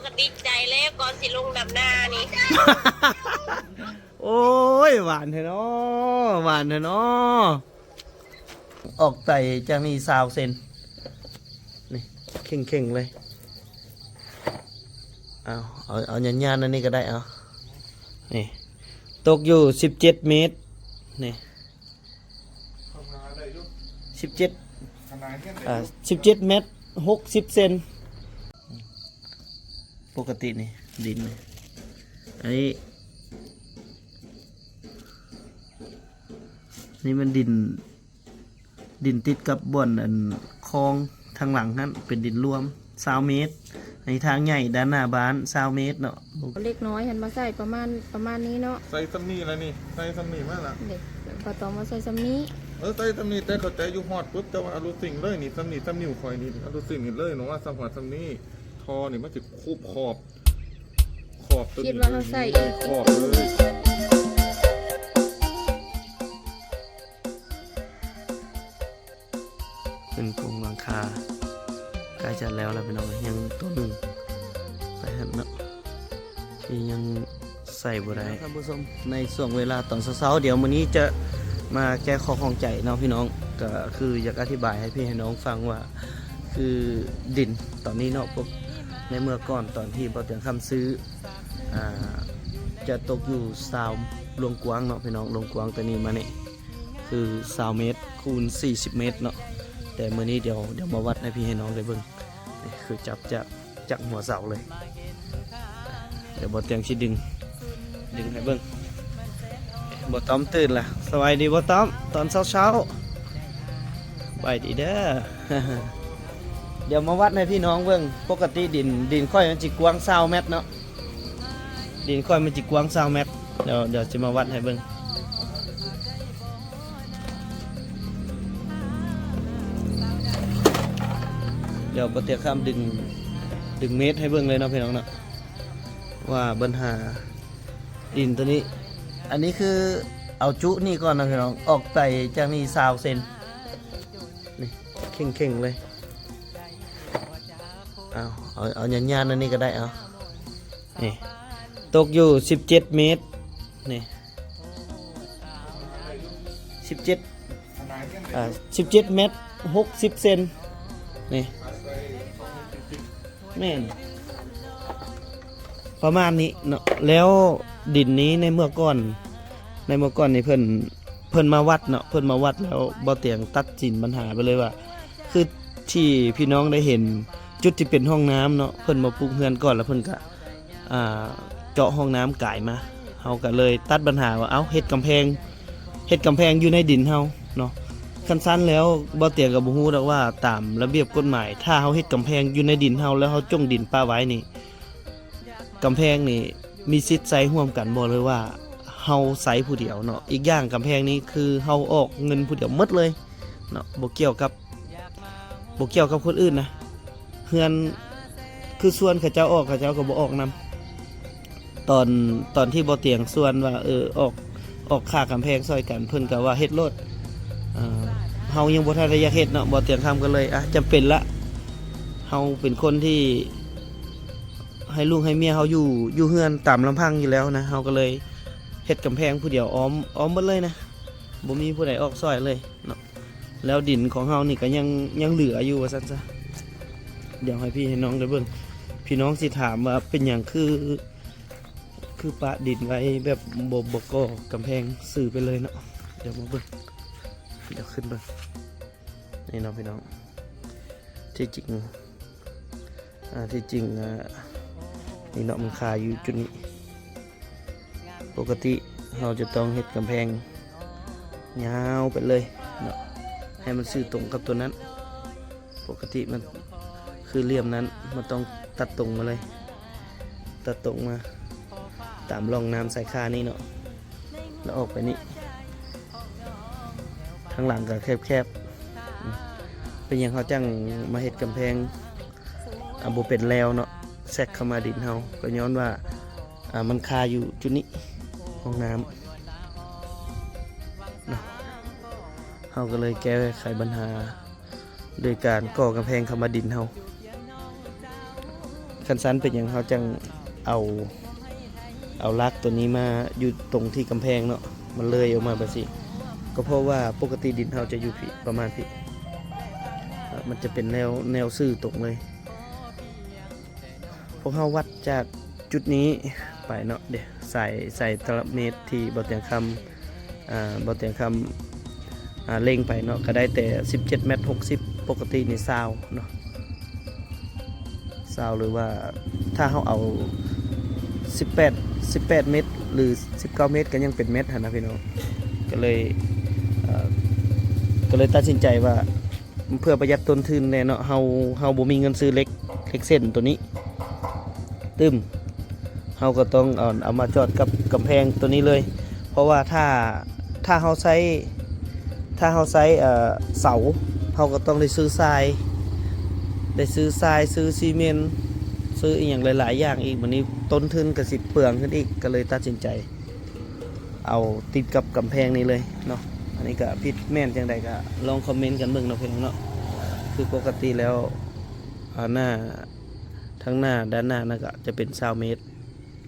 ກໍດີໃຈແລ້ວ ກ່ອນຊິລົງດຳນານີ້. ໂອ້ຍ ຫວານແທ້ເນາະ ຫວານແທ້ເນາະ. ອອກໄຕຈາກນີ້ຊາວເຊັນ ນີ້ ເຄັ່ງໆເລີຍ. ເອົາ ເອົາ ເອົາຍານໆອັນນີ້ກໍໄດ້ ເອົາ ນີ້ ຕົກຢູ່ສິບເຈັດເມັດ ນີ້ ສິບເຈັດ ອ່າ ສິບເຈັດເມັດຫົກສິບເຊັນ. ປົກກະຕິນີ້ດິນນີ້ ອັນນີ້ ນີ້ມັນດິນ ດິນຕິດກັບບ່ອນອັນຄອງທາງຫຼັງຫັ້ນ ເປັນດິນລວມຊາວເມັດ. ໃນທາງໃຫຍ່ດ້ານໜ້າບ້ານຊາວເມັດເນາະ. ເລັກນ້ອຍຫັ້ນມາໃສ່ປະມານ ປະມານນີ້ເນາະ. ໃສ່ຊ່ຳນີ້ລະນີ້ ໃສ່ຊ່ຳນີ້ມາລະ. ເດັກ ບໍ່ຕ້ອງມາໃສ່ຊ່ຳນີ້. ເອີ ໃສ່ຊ່ຳນີ້ ແຕ່ເຂົ້າໃຈຢູ່ຮອດປຶບ ແຕ່ວ່າອາລຸຊິງເລີຍນີ້ ຊ່ຳນີ້ ຊ່ຳນິ້ວຂ້ອຍນີ້ ອາລຸຊິງນີ້ເລີຍເນາະ ວ່າຊ່ຳຮອດຊ່ຳນີ້. ທໍ່ນີ້ມັນຊິຄຸບຂອບ ຂອບຕົວນີ້ ຄິດວ່າເຮົາໃສ່ອີກ ຂອບເລີຍ. ເປັນໂຄງຫຼັງຄາ ໃກ້ຈະແລ້ວແລ້ວພີ່ນ້ອງ ຍັງຕົວໜຶ່ງໄປຫັ້ນເນາະ ທີ່ຍັງໃສ່ບໍ່ໄດ້. ທ່ານຜູ້ຊົມ ໃນຊ່ວງເວລາຕອນເຊົ້າໆ ດຽວມື້ນີ້ຈະມາແກ້ຂໍ້ຂ້ອງໃຈເນາະພີ່ນ້ອງ ກໍຄືຢາກອະທິບາຍໃຫ້ພີ່ໃຫ້ນ້ອງຟັງວ່າ ຄືດິນຕອນນີ້ເນາະ ພວກ ໃນເມື່ອກ່ອນຕອນທີ່ບໍ່ຕຽງຄຳຊື້ ອ່າ ຈະຕົກຢູ່ຊາວ ລວງກວາງເນາະພີ່ນ້ອງ ລວງກວາງແຕ່ນີ້ມານີ້ ຄືຊາວເມັດຄູນສີ່ສິບເມັດເນາະ. ແຕ່ມື້ນີ້ດຽວ ດຽວມາວັດໃຫ້ພີ່ໃຫ້ນ້ອງໄດ້ເບິ່ງ ນີ້ຄືຈັບຈາກ ຈາກຫົວເສົາເລີຍ. ດຽວບໍ່ຕຽງຊິດຶງ ດຶງໃຫ້ເບິ່ງ. ບໍ່ຕ້ອມຕື່ນລະ. ສະບາຍດີບໍ່ຕ້ອມ ຕອນເຊົ້າໆ. ສະບາຍດີເດີ. ດຽວມາວັດໃຫ້ພີ່ນ້ອງເບິ່ງ. ປົກກະຕິດິນ ດິນຂ້ອຍມັນຊິກວ້າງຊາວແມັດເນາະ. ດິນຂ້ອຍມັນຊິກວ້າງຊາວແມັດ. ດຽວ ດຽວຊິມາວັດໃຫ້ເບິ່ງ. ດຽວບໍ່ຕຽງຄຳດຶງ ດຶງເມັດໃຫ້ເບິ່ງເລີຍເນາະພີ່ນ້ອງເນາະ ວ່າບັນຫາດິນໂຕນີ້. ອັນນີ້ຄືເອົາຈຸນີ້ກ່ອນເນາະພີ່ນ້ອງ ອອກໄຕຈາກນີ້ຊາວເຊັນ ນີ້ ເຄັ່ງໆເລີຍ. ເອົາ ເອົາ ເອົາຍານໆອັນນີ້ກໍໄດ້ ເອົາ ນີ້ ຕົກຢູ່ສິບເຈັດເມັດ ນີ້ ສິບເຈັດ ອ່າ ສິບເຈັດເມັດຫົກສິບເຊັນ ນີ້ ແມ່ນ ປະມານນີ້ເນາະ. ແລ້ວດິນນີ້ໃນເມື່ອກ່ອນ ໃນເມື່ອກ່ອນນີ້ເພິ່ນ ເພິ່ນມາວັດເນາະ ເພິ່ນມາວັດແລ້ວ ບໍ່ຕຽງຕັດສິນບັນຫາໄປເລີຍວ່າ ຄືທີ່ພີ່ນ້ອງໄດ້ເຫັນຈຸດທີ່ເປັນຫ້ອງນ້ຳເນາະ ເພິ່ນມາປຸກເຮືອນກ່ອນ ແລ້ວເພິ່ນກະ ອ່າ ເຈາະຫ້ອງນ້ຳກາຍມາ. ເຮົາກະເລີຍຕັດບັນຫາວ່າ ເອົ້າ ເຮັດກຳແພງ ເຮັດກຳແພງຢູ່ໃນດິນເຮົາເນາະ. ຄັນຊັ້ນແລ້ວ ບໍ່ຕຽງກໍບໍ່ຮູ້ດອກວ່າ ຕາມລະບຽບກົດໝາຍ ຖ້າເຮົາເຮັດກຳແພງຢູ່ໃນດິນເຮົາ ແລ້ວເຮົາຈົ່ງດິນປະໄວ້ນີ້ ກຳແພງນີ້ມີສິດໃຊ້ຮ່ວມກັນບໍ່ ຫຼືວ່າເຮົາໃຊ້ຜູ້ດຽວເນາະ? ອີກຢ່າງກຳແພງນີ້ຄືເຮົາອອກເງິນຜູ້ດຽວໝົດເລີຍເນາະ ບໍ່ກ່ຽວກັບ ບໍ່ກ່ຽວກັບຄົນອື່ນນະ. ເຮືອນ ຄືຊວນເຂົາເຈົ້າອອກ ເຂົາເຈົ້າກໍບໍ່ອອກນຳ. ຕອນ ຕອນທີ່ບໍ່ຕຽງຊວນວ່າ ເອີ ອອກ ອອກຄ່າກຳແພງຊ່ອຍກັນ ເພິ່ນກໍວ່າເຮັດໂລດ. ເຮົາຍັງບໍ່ທັນໄດ້ຢາກເຮັດເນາະ ບໍ່ຕຽງຄຳກໍເລີຍ ອ່ະ ຈຳເປັນລະ ເຮົາເປັນຄົນທີ່ ໃຫ້ລູກໃຫ້ເມຍເຮົາຢູ່ ຢູ່ເຮືອນຕາມລຳພັງຢູ່ແລ້ວນະ ເຮົາກໍເລີຍເຮັດກຳແພງຜູ້ດຽວອ້ອມ ອ້ອມໝົດເລີຍນະ ບໍ່ມີຜູ້ໃດອອກຊ່ອຍເລີຍເນາະ. ແລ້ວດິນຂອງເຮົານີ້ກໍຍັງ ຍັງເຫຼືອຢູ່ວ່າຊັ້ນຊະ. ດຽວໃຫ້ພີ່ໃຫ້ນ້ອງໄດ້ເບິ່ງ ພີ່ນ້ອງຊິຖາມວ່າເປັນຫຍັງຄື ຄືປະດິນໄວ້ແບບບໍ່ ບໍ່ກໍ່ກຳແພງຊື່ໄປເລີຍເນາະ. ດຽວມາເບິ່ງ ດຽວຂຶ້ນເບິ່ງ ນີ້ເນາະພີ່ນ້ອງ ທີ່ຈິງ ອ່າ ທີ່ຈິງ ອ່າ ນີ້ເນາະ ມັນຄາຢູ່ຈຸດນີ້. ປົກກະຕິເຮົາຈະຕ້ອງເຮັດກຳແພງຍາວໄປເລີຍເນາະ ໃຫ້ມັນຊື່ຕົງກັບຕົວນັ້ນ. ປົກກະຕິມັນຄືຫຼ່ຽມນັ້ນ ມັນຕ້ອງຕັດຕົງມາເລີຍ ຕັດຕົງມາຕາມຮ່ອງນ້ຳສາຍຄານີ້ເນາະ. ແລ້ວອອກໄປນີ້ ທາງຫຼັງກໍແຄບໆ. ເປັນຫຍັງເຮົາຈັ່ງມາເຮັດກຳແພງ ອ່າ ບໍ່ເປັນແລວເນາະ ແຊກເຂົ້າມາດິນເຮົາ ກໍຍ້ອນວ່າ ອ່າ ມັນຄາຢູ່ຈຸດນີ້ ຫ້ອງນ້ຳເນາະ. ເຮົາກໍເລີຍແກ້ໄຂບັນຫາ ໂດຍການກໍ່ກຳແພງເຂົ້າມາດິນເຮົາ. ຄັນຊັ້ນເປັນຫຍັງເຮົາຈັ່ງເອົາ ເອົາຫຼັກໂຕນີ້ມາຢູ່ຕົງທີ່ກຳແພງເນາະ ມັນເລີຍອອກມາແບບຊີ້ ກໍເພາະວ່າປົກກະຕິດິນເຮົາຈະຢູ່ພີ້ ປະມານພີ້ ມັນຈະເປັນແນວ ແນວຊື່ຕົງເລີຍ. ພວກເຮົາວັດຈາກຈຸດນີ້ໄປເນາະ ເດ ສາຍ ສາຍຕະລະເມດທີ່ບ່າວຕຽງຄຳ ອ່າ ບ່າວຕຽງຄຳ ອ່າ ເລັງໄປເນາະ ກໍໄດ້ແຕ່ສິບເຈັດແມັດຫົກສິບ ປົກກະຕິນີ້ຊາວເນາະ ຊາວ ຫຼືວ່າຖ້າເຮົາເອົາສິບແປດ ສິບແປດເມັດ ຫຼື ສິບເກົ້າເມັດ ກໍຍັງເປັນແມັດຫັ້ນນະພີ່ນ້ອງ ກໍເລີຍ ເອີ ກໍເລີຍຕັດສິນໃຈວ່າ ເພື່ອປະຢັດຕົ້ນທຶນແດ່ເນາະ ເຮົາ ເຮົາບໍ່ມີເງິນຊື້ເຫຼັກ ເຫຼັກເສັ້ນໂຕນີ້ ຕຶ້ມ ເຮົາກໍຕ້ອງເອົາ ເອົາມາຈອດກັບກຳແພງໂຕນີ້ເລີຍ ເພາະວ່າຖ້າ ຖ້າເຮົາໃຊ້ ຖ້າເຮົາໃຊ້ ເອີ ເສົາ ເຮົາກໍຕ້ອງໄດ້ຊື້ຊາຍ ໄດ້ຊື້ຊາຍ ຊື້ຊີເມັນ ຊື້ອີ່ຫຍັງຫຼາຍໆຢ່າງອີກ ບັດນີ້ຕົ້ນທຶນກໍຊິເປືອງຂຶ້ນອີກ ກໍເລີຍຕັດສິນໃຈ ເອົາຕິດກັບກຳແພງນີ້ເລີຍເນາະ ອັນນີ້ກໍຜິດແມ່ນຈັ່ງໃດກໍລອງຄອມເມັນກັນເບິ່ງເນາະ ພີ່ນ້ອງເນາະ ຄືປົກກະຕິແລ້ວ ອາ ໜ້າ ທາງໜ້າ ດ້ານໜ້ານັ້ນກໍຈະເປັນຊາວເມັດ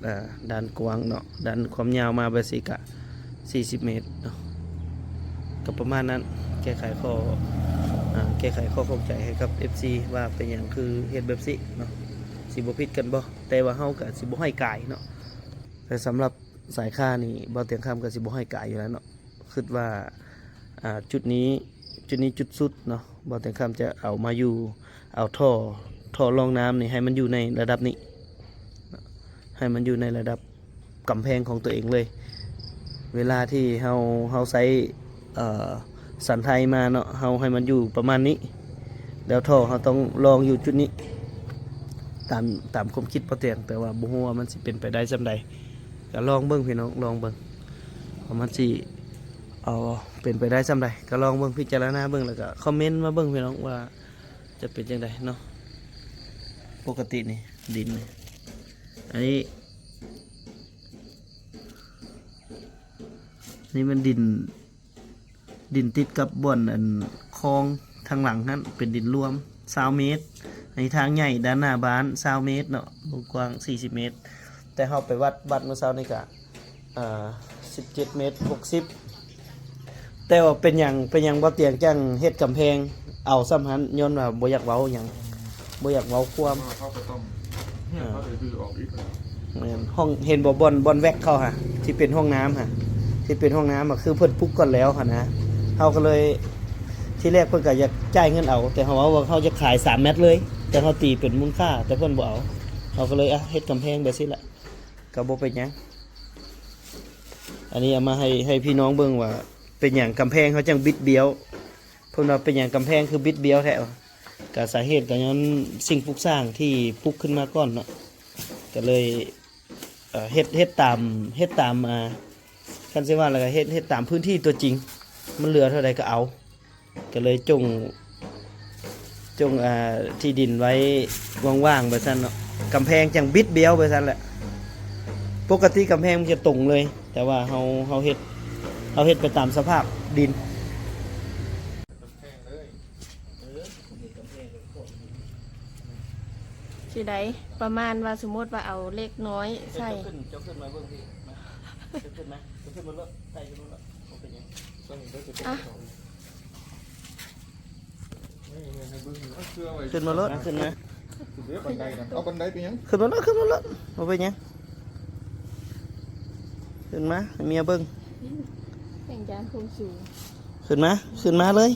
ອາ ດ້ານກວ້າງເນາະ ດ້ານຄວາມຍາວມາແບບຊີ້ກໍສີ່ສິບເມັດເນາະ ກໍປະມານນັ້ນ ແກ້ໄຂຂໍ້ ອາ ແກ້ໄຂຂໍ້ຂ້ອງໃຈໃຫ້ກັບເອັຟຊີ ວ່າເປັນຫຍັງຄືເຮັດແບບຊີ້ເນາະ ຊິບໍ່ຜິດກັນບໍ່ ແຕ່ວ່າເຮົາກໍຊິບໍ່ໃຫ້ກາຍເນາະ ແຕ່ສຳລັບ ສາຍຄານີ້ ບ່າວຕຽງຄຳກໍຊິບໍ່ໃຫ້ກາຍຢູ່ແລ້ວເນາະ ຄິດວ່າ ອ່າ ຈຸດນີ້ ຈຸດນີ້ຈຸດສຸດເນາະ ບ່າວຕຽງຄຳຈະເອົາມາຢູ່ ເອົາທໍ່ ທໍ່ລອງນ້ຳນີ້ໃຫ້ມັນຢູ່ໃນລະດັບນີ້ ໃຫ້ມັນຢູ່ໃນລະດັບກຳແພງຂອງຕົວເອງເລີຍ ເວລາທີ່ເຮົາ ເຮົາໃຊ້ ເອີ ສັນໄທມາເນາະ ເຮົາໃຫ້ມັນຢູ່ປະມານນີ້ ແລ້ວທໍ່ເຮົາຕ້ອງລອງຢູ່ຈຸດນີ້ ຕາມ ຕາມຄວາມຄິດບ່າວຕຽງ ແຕ່ວ່າບໍ່ຮູ້ວ່າມັນຊິເປັນໄປໄດ້ສ່ຳໃດ ກໍລອງເບິ່ງພີ່ນ້ອງ ລອງເບິ່ງວ່າມັນຊິ ເອີ ເປັນໄປໄດ້ສ່ຳໃດ ກໍລອງເບິ່ງ ພິຈາລະນາເບິ່ງ ແລ້ວກໍຄອມເມັນມາເບິ່ງພີ່ນ້ອງວ່າຈະເປັນຈັ່ງໃດເນາະ ປົກກະຕິນີ້ດິນນີ້ ອັນນີ້ ອັນນີ້ມັນດິນ ດິນຕິດກັບບ່ອນອັນຄອງທາງຫຼັງຫັ້ນ ເປັນດິນລວມຊາວເມັດ ໃນທາງໃຫຍ່ດ້ານໜ້າບ້ານຊາວເມັດເນາະ ກວ້າງສີ່ສິບເມັດ ແຕ່ເຮົາໄປວັດ ວັດມື້ເຊົ້ານີ້ກະ ເອີ ສິບເຈັດເມັດຫົກສິບ ແຕ່ວ່າເປັນຫຍັງ ເປັນຫຍັງບ່າວຕຽງຈັ່ງເຮັດກຳແພງເອົາສ່ຳຫັ້ນ ຍ້ອນວ່າບໍ່ຢາກເວົ້າຫຍັງ ບໍ່ຢາກເວົ້າຄວາມ ເຮົາກໍຕ້ອງ ເຮົາກໍດືອອກອີກ ແມ່ນ ຫ້ອງ ເຫັນບໍ່ ບ່ອນ ບ່ອນແວັກເຂົາຫະ ທີ່ເປັນຫ້ອງນ້ຳຫະ ທີ່ເປັນຫ້ອງນ້ຳຫະ ຄືເພິ່ນປຸກກ່ອນແລ້ວຫັ້ນນະ ເຮົາກໍເລີຍ ທີແລກເພິ່ນກໍຢາກຈ່າຍເງິນເອົາ ແຕ່ເຮົາເວົ້າວ່າເຮົາຈະຂາຍສາມແມັດເລີຍ ແຕ່ເຮົາຕີເປັນມູນຄ່າ ແຕ່ເພິ່ນບໍ່ເອົາ ເຮົາກໍເລີຍ ອະ ເຮັດກຳແພງແບບຊີ້ລະ ກໍບໍ່ເປັນຫຍັງ ອັນນີ້ເອົາມາໃຫ້ ໃຫ້ພີ່ນ້ອງເບິ່ງວ່າ ເປັນຫຍັງກຳແພງເຮົາຈັ່ງບິດບ້ຽວ ເພິ່ນວ່າເປັນຫຍັງກຳແພງຄືບິດບ້ຽວແທ້ ກະສາເຫດກໍຍ້ອນສິ່ງປຸກສ້າງທີ່ປຸກຂຶ້ນມາກ່ອນເນາະ ກໍເລີຍ ເອີ ເຮັດ ເຮັດຕາມ ເຮັດຕາມ ອ່າ ຄັນຊິວ່າແລ້ວກໍເຮັດ ເຮັດຕາມພື້ນທີ່ຕົວຈິງ ມັນເຫຼືອເທົ່າໃດກໍເອົາ ກໍເລີຍຈົ່ງ ຈົ່ງ ອ່າ ທີ່ດິນໄວ້ວ່າງໆ ວ່າຊັ້ນເນາະ ກຳແພງຈັ່ງບິດບ້ຽວ ວ່າຊັ້ນແຫຼະ ປົກກະຕິກຳແພງມັນຈະຕົງເລີຍ ແຕ່ວ່າເຮົາ ເຮົາເຮັດ ເຮົາເຮັດໄປຕາມສະພາບດິນ. ຊິໄດ້ປະມານວ່າ ສົມມຸດວ່າເອົາເຫຼັກນ້ອຍໃສ່ ເຈົ້າຂຶ້ນ ເຈົ້າຂຶ້ນມາເບິ່ງພີ້ ມາ ເຈົ້າຂຶ້ນມາ ເຈົ້າຂຶ້ນມາໂລດ ໄຕ່ຂຶ້ນມາໂລດ ບໍ່ເປັນຫຍັງ ຕົວນີ້ກໍຊິເປັນ ອ່ະ ເອົາເຊື່ອໄວ້ ຂຶ້ນມາໂລດ ຂຶ້ນມາ ເດີບັນໄດນະ ເອົາບັນໄດໄປຫຍັງ ຂຶ້ນມາໂລດ ຂຶ້ນມາໂລດ ບໍ່ເປັນຫຍັງ ຂຶ້ນມາໃຫ້ເມຍເບິ່ງ ແຫ່ງຢ້ານຄວາມສູງ ຂຶ້ນມາ ຂຶ້ນມາເລີຍ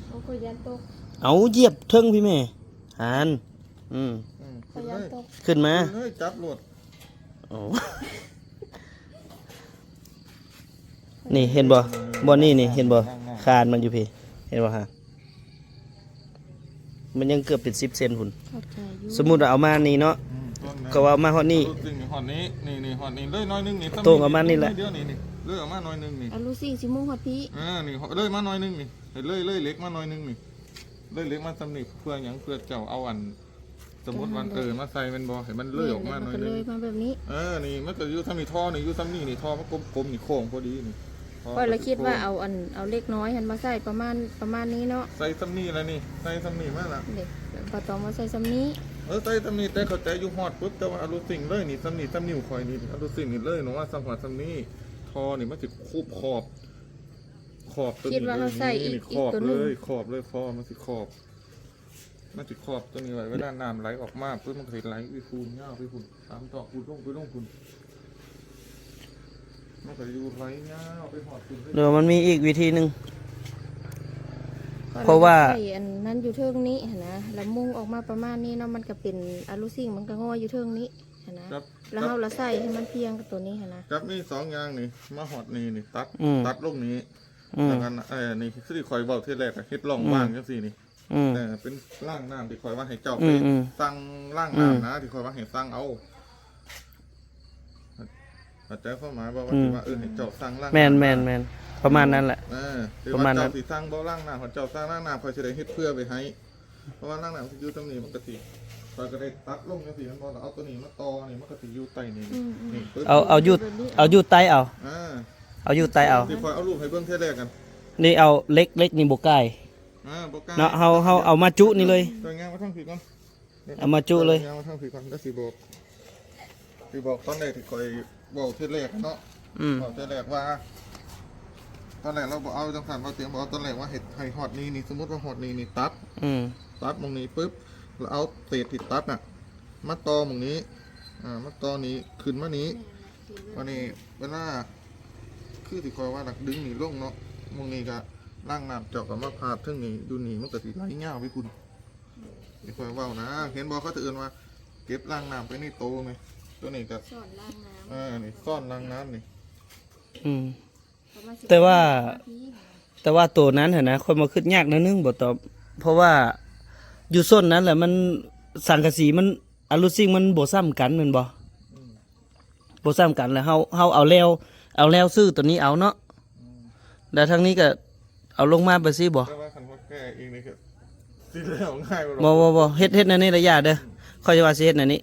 ໂອ້ ຂ້ອຍຢ້ານຕົກ ເອົາ ຢຽບເທິງພີ້ແມ່ ຫັ້ນ ອືມ ອືມ ຂ້ອຍຢ້ານຕົກ ຂຶ້ນມາ ເຮີ້ຍ ຈັບໂລດ ໂອ້ ນີ້ເຫັນບໍ່ ບ່ອນນີ້ນີ້ເຫັນບໍ່ ຄານມັນຢູ່ພີ້ ເຫັນບໍ່ຮະ ມັນຍັງເກືອບເປັນສິບເຊັນພຸ້ນ ເຂົ້າໃຈຢູ່ ສົມມຸດວ່າເອົາມານີ້ເນາະ ອືມ ກໍວ່າເອົາມາຮອດນີ້ ລຸດສິ່ງນີ້ຮອດນີ້ ນີ້ ນີ້ຮອດນີ້ ເລີຍໜ້ອຍໜຶ່ງນີ້ ໂຕ່ງເອົາມານີ້ແຫຼະ ດຽວນີ້ ນີ້ ເລີຍເອົາມາໜ້ອຍໜຶ່ງນີ້ ອາ ລຸດສິ່ງຊິມຸ່ງຮອດພີ້ ເອີ ນີ້ ເລີຍມາໜ້ອຍໜຶ່ງນີ້ ເລີຍ ເລີຍເຫຼັກມາໜ້ອຍໜຶ່ງນີ້ ເລີຍເຫຼັກມາສ່ຳນີ້ ເພື່ອຫຍັງ ເພື່ອເຈົ້າເອົາອັນ ສົມມຸດວ່າ ເອີ ມາໃສ່ແມ່ນບໍ່ ໃຫ້ມັນເລີຍອອກມາໜ້ອຍໜຶ່ງ ແມ່ນ ແລ້ວມັນກໍເລີຍມາແບບນີ້ ເອີ ນີ້ມັນກໍຢູ່ສ່ຳນີ້ ທໍ່ນີ້ຢູ່ສ່ຳນີ້ ນີ້ທໍ່ມັນກົມໆ ນີ້ໂຄ້ງພໍດີນີ້ ຂ້ອຍລະຄິດວ່າເອົາອັນ ເອົາເຫຼັກນ້ອຍຫັ້ນມາໃສ່ປະມານ ປະມານນີ້ເນາະ ໃສ່ສ່ຳນີ້ລະນີ້ ໃສ່ສ່ຳນີ້ມາລະ ເດ້ ບໍ່ຕ້ອງມາໃສ່ສ່ຳນີ້ ເອີ ໃສ່ຊ່ຳນີ້ ແຕ່ເຂົ້າໃຈຢູ່ຮອດປຶບ ແຕ່ວ່າອາລູຊິງເລີຍນີ້ ຊ່ຳນີ້ ຊ່ຳນິ້ວຂ້ອຍນີ້ ອາລູຊິງນີ້ເລີຍ ນ້ອງວ່າຊ່ຳຮອດຊ່ຳນີ້ ທໍ່ນີ້ມັນຊິຄຸບຂອບ ຂອບຕົວນີ້ ຄິດວ່າເຮົາໃສ່ອີກ ນີ້ ອີກ ຂອບ ຕົວໜຶ່ງ ເລີຍ ຂອບເລີຍ ພໍມັນຊິຂອບ ມັນຊິຂອບຕົວນີ້ໄວ້ ເວລານ້ຳໄຫຼອອກມາປຶບ ມັນກໍຊິໄຫຼໄປພຸ້ນ ຍາວໄປພຸ້ນ ຕາມຕອກພຸ້ນ ລົງໄປ ລົງພຸ້ນ ມັນກໍຢູ່ໄຫຼຍາວໄປຮອດພຸ້ນເລີຍ. ແລ້ວມັນມີອີກວິທີໜຶ່ງ ເພາະວ່າ ຂ້ອຍກໍໃສ່ອັນນັ້ນຢູ່ເທິງນີ້ຫັ້ນນະ ແລ້ວມຸງອອກມາປະມານນີ້ເນາະ ມັນກໍເປັນອາລູຊິງ ມັນກໍງອຍຢູ່ເທິງນີ້ຫັ້ນນະ ແລ້ວເຮົາລະໃສ່ໃຫ້ມັນພຽງກັບຕົວນີ້ຫັ້ນນະ ຈັບມີສອງຢ່າງນີ້ ມາຮອດນີ້ນີ້ ຕັດ ອືມ ຕັດລົງນີ້ ອືມ ແລ້ວກໍ ເອີ ນີ້ຄືທີ່ຂ້ອຍເວົ້າທີແລກ ເຮັດຮ່ອງ ອືມ ວ່າງຈັ່ງຊີ້ນີ້ ອືມ ເອີ ເປັນລາງນ້ຳທີ່ຂ້ອຍວ່າໃຫ້ເຈົ້າໄປ ອືມ ສັ່ງລາງນ້ຳນະ ອືມ ທີ່ຂ້ອຍວ່າໃຫ້ສັ່ງເອົາ ເຂົ້າໃຈຄວາມໝາຍບໍ່? ວ່າ ອືມ ທີ່ວ່າ ເອີ ໃຫ້ເຈົ້າສັ່ງລາງ ແມ່ນ ນ້ຳ ແມ່ນ ແມ່ນ ປະມານນັ້ນແຫຼະ ເອີ ປະມານນັ້ນ ທີ່ວ່າເຈົ້າຊິສັ່ງບໍ່ລາງນ້ຳ ເຂົາເຈົ້າສັ່ງລາງນ້ຳ ຂ້ອຍຊິໄດ້ເຮັດເພື່ອໄວ້ໃຫ້ ເພາະວ່າລາງນ້ຳຊິຢູ່ຕຳນີ້ ມັນກໍຊິ ຂ້ອຍກໍໄດ້ຕັດລົງຈັ່ງຊີ້ແມ່ນບໍ່? ແລ້ວເອົາຕົວນີ້ມາຕໍ່ນີ້ ມັນກໍຊິຢູ່ໃຕ້ນີ້ ອືມໆ ນີ້ ເອົາ ເອົາຢູ່ ແບບນີ້ ເອົາຢູ່ໃຕ້ເອົາ ອ່າ ເອົາຢູ່ໃຕ້ເອົາ ທີ່ຂ້ອຍເອົາຮູບໃຫ້ເບິ່ງເທື່ອແລກຫັ້ນ ນີ້ເອົາເຫຼັກ ເຫຼັກນີ້ບໍ່ກ່າຍ ອ່າ ບໍ່ກ້າ ເນາະ ເຮົາ ເຮົາເອົາມາຈຸນີ້ເລີຍ ເຈົ້າຍ່າງມາທາງພີ້ກ່ອນ ເອົາມາຈຸເລີຍ ເຈົ້າຍ່າງມາທາງພີ້ກ່ອນ ແລ້ວຊິບອກ ຊິບອກຕອນແລກທີ່ຂ້ອຍເວົ້າເທື່ອແລກເນາະ ອືມ ເວົ້າເທື່ອແລກວ່າ ຕອນແລກເຮົາບໍ່ເອົາຈັ່ງຊັ້ນ ເວົ້າຕຽງບໍ່ເອົາ ຕອນແລກວ່າເຮັດໃຫ້ຮອດນີ້ນີ້ ສົມມຸດວ່າຮອດນີ້ນີ້ ຕັດ ອືມ ຕັດໝ່ອງນີ້ປຶບ ແລ້ວເອົາເສດທີ່ຕັດນະ ມາຕໍ່ໝ່ອງນີ້ ອ່າ ມາຕໍ່ນີ້ ຂຶ້ນມານີ້ ບາດນີ້ເວລາ ຄືທີ່ຂ້ອຍວ່າ ດັກດຶງນີ້ລົງເນາະ ໝ່ອງນີ້ກະລາງນ້ຳເຈົ້າກໍມາພາດເທິງນີ້ ຢູ່ນີ້ມັນກໍຊິໄຫຼຍາວໄປພຸ້ນ ທີ່ຂ້ອຍເວົ້ານະ ເຫັນບໍ່ ເຂົາຈະເອີ້ນວ່າເກັບລາງນ້ຳໄປໃນໂຕແມ່ນ ຕົວນີ້ກໍ ຊ້ອນລາງນ້ຳ ເອີ ນີ້ຊ້ອນລາງນ້ຳນີ້ ອືມ ປະມານສິບ ແຕ່ວ່າ ນາທີ ແຕ່ວ່າໂຕນັ້ນຫັ້ນນະ ຂ້ອຍມາຄິດຍາກໜ້ອຍໜຶ່ງ ບໍ່ຕອບ ເພາະວ່າຢູ່ໂຊນນັ້ນແຫຼະ ມັນ ສັງກະສີມັນ ອາລູຊິງມັນບໍ່ສ່ຳກັນແມ່ນບໍ່? ອືມ ບໍ່ສ່ຳກັນ ແລ້ວເຮົາ ເຮົາເອົາແລ້ວ ເອົາແລ້ວຊື້ຕົວນີ້ເອົາເນາະ ອືມ ແລ້ວທາງນີ້ກໍເອົາລົງມາໄປຊີ້ບໍ່? ແຕ່ວ່າຄັນວ່າແກ້ເອງນີ້ກໍຊິແລ້ວງ່າຍບໍ່? ບໍ່ ບໍ່ ບໍ່ ເຮັດ ເຮັດແນວນີ້ລະຢ່າເດີ ອືມ ຂ້ອຍຊິວ່າຊິເຮັດແນວນີ້